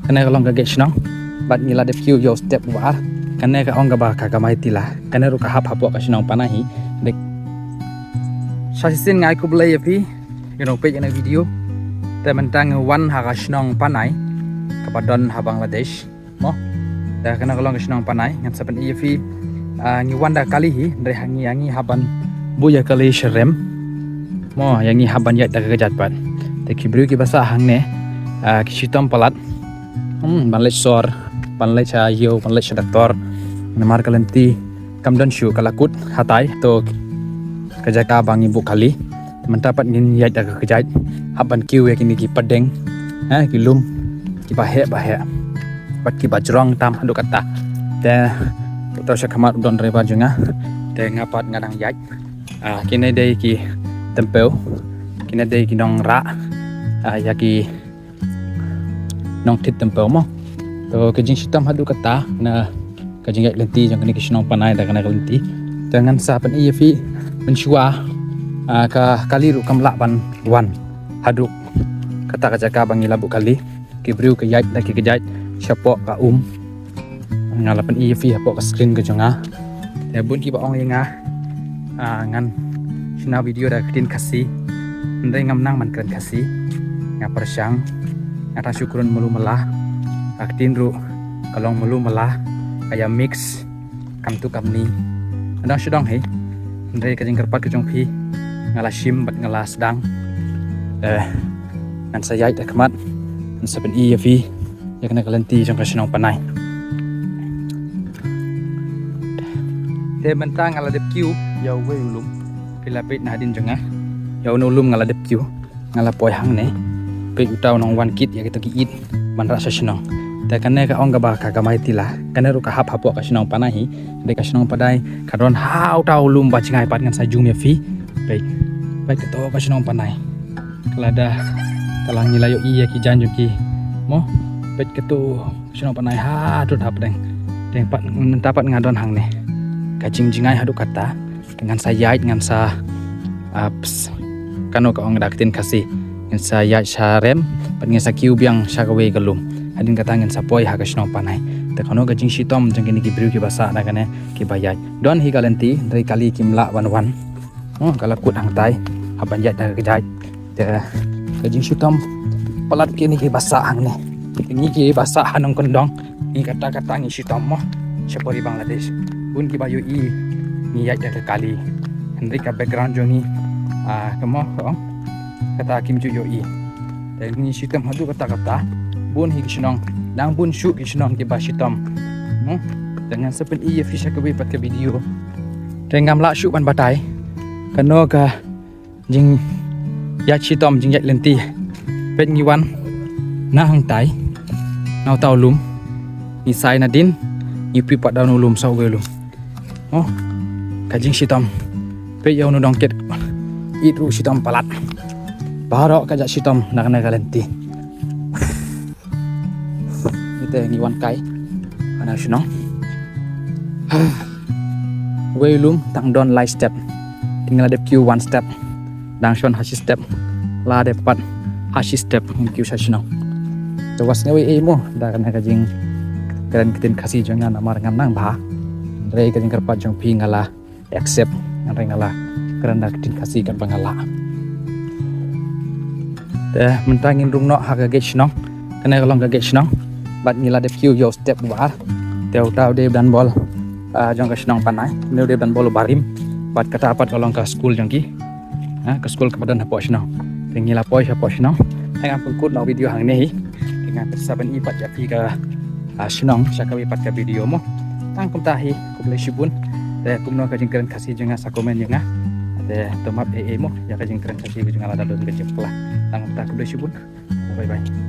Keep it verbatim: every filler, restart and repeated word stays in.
Kane ka long ka gate shnong. Bad ngi la dep kiew ïa u step uba ar. Kane ka ong kaba ka kamai tila. Kane ruh ka hap hapoh ka shnong Panai hi. Dek. Sa shisien nga ai khublei ïa phi. Ïa u nongpeit ïa kane ka video. Te mynta ngi wan ha ka shnong Panai. Kaba don ha Bangladesh. Mo. Te kane ka long ka shnong Panai, ngan sa pyni ïa phi. Ah, ngi wan da kali hi, hynrei ha ngi, ïa ngi hap ban buh ïa kali sha rem. Mo, ïa ngi hap ban ïaid da ka kjat pat. Te ki briew kiba sah hangne, ah, ki shitom palat. Hmm, ban leit sor, ban leit sha ïew, ban leit sha doktor. Namar ka lynti kam don shuh, ka la kut hatai, to ka jaka ba ngi buh kali. Mynta pat ngin ïaid da ka kjat, hap ban kiew ïa kine ki pdeng, ha, ki lum, kiba heh ba heh. Bad kiba jrong tam haduh katta. Te, uta u sha khmat u don driver jong nga. Te nga pat nga dang ïaid. Ah, kine dei ki Tympew. Kine dei ki nongrah. Ah, ïa ki nongthied Tympew mo. To ka jingshitom haduh katta na ka jingïaid lynti jong kane ka shnong Panai da kane ka lynti. Te ngan sa pyni ïa phi mynshuwa, ah, ka kali ruh kam lah ban wan haduh kata ka jaka ba ngi la buh kali. Ki briew ki ïaid da ki kjat shapoh ka um. Nga la pyni ïa phi hapoh ka screen ka jong nga. Te bun kiba ong ïa nga, ah, ngan shna video da ka ktien Khasi. Hynrei ngam nang ban kren Khasi. Nga pyrshang. Nga tang shu kren malu mala. Ka ktien ruh ka long malu mala. Ka ïa mix. Kam tu kam ni. Nga dang shu dang hi. Hynrei ka jingkyrpad ka jong phi. Nga la shim bad nga la sdang. Eh, ngan sa ïaid da khmat. Ngan sa pyni ïa phi. Ïa kane ka lynti jong ka shnong Panai. Te mynta nga la dep kiew ïa uwei u lum. Phi la peit na hadien jong nga. Ïa une u lum nga la dep kiew. Nga la poi hangne. Peit uta u nongwan kit ïa kito ki ïit ban rah sha shnong. Te kane ka ong kaba ka kamai tila. Kane ruh ka hap hapoh ka shnong Panai hi. Dei ka shnong Panai ka don ha uta u lum ba jngai pat ngan sa jum ïa phi. Peit. Peit kato ka shnong Panai. Ka la da, ka la ngi la ïohi ïa ki jaiñ jong ki. Mo, peit kato shnong Panai haduh hapdeng. Te pat, mynta pat nga don hangne. Ka jingjngai haduh katta. Te ngan sa ïaid, ngan sa, ah, ps-, kano ka ong da ka ktien Khasi. Ngan sa ïaid sha rem, pat ngan sa kiew biang sha kawei ka lum. Hadien kata ngan sa poi ha ka shnong Panai. Te kano ka jingshitom jong kine ki briew kiba sah da kane kiba ïaid. Don hi ka lynti, hynrei kali kim lah ban wan. Oh, ka la kut hangtai. Hap ban ïaid da ka kjat. Te ka jingshitom palat kine kiba sah hangne. Kine kiba sah ha nongkyndong. Ngi katta katta ngi shitom mo. Sha pori Bangladesh. Bun kiba ïohi ngi ïaid da ka kali. Hynrei ka background jong ngi, ah, ka mo, ka ong. Kata kim ju ïohi. Te ngi shitom haduh katta katta. Bun hi ki shnong. Dang bun shuh ki shnong kiba shitom. Mo. Te ngan sa pyni ïa phi sha kawei pat ka video. Te ngam lah shuh ban batai. Kano ka jingïaid shitom, jingïaid lynti. Peit ngi wan na hangtai. Na uta u lum. Ngi sai nadien. Ngi poi pat da u lum, sa uwei u lum. Oh, ka jingshitom. Peit ïa u nongkit ïit ruh shitom palat. Baroh ka jait shitom na kane ka lynti. Ngi te ngi wan kai. Ana shnong. Wei lum tang don lai step. Te ngi la dep kiew one step. Dang shon ha shi step. La dep pat ha shi step ngi kiew sha shnong. Te wat sngew ei ei mo da kane ka jingkren ktien Khasi jong nga namar ngam nang bha. Hynrei ka jingkyrpad jong phi nga la accept, hynrei nga la kren da ka ktien Khasi katba nga lah. Te mynta ngin rung noh ha ka gate shnong. Kane ka long ka gate shnong. Bad ngi la dep kiew ïa u step uba ar. Te uta u dei u danbol, ah, jong ka shnong Panai. Une u dei u danbol uba rim. Bad kata pat ka long ka skul jong ki. Ha, ka skul kaba don hapoh shnong. Te ngi la poi hapoh shnong. Te ngan pynkut noh video hangne hi. Te ngan sa pyni pat ïa phi ka, ah, shnong sha kawei pat ka video mo. Tang kumta hi, khublei shibun. Te kumno ka jingkren Khasi jong nga sa comment ïa nga. Te to map ei ei mo ïa ka jingkren Khasi jong nga lada don ka jingphylla. Tang kumta, khublei shibun. Bye bye.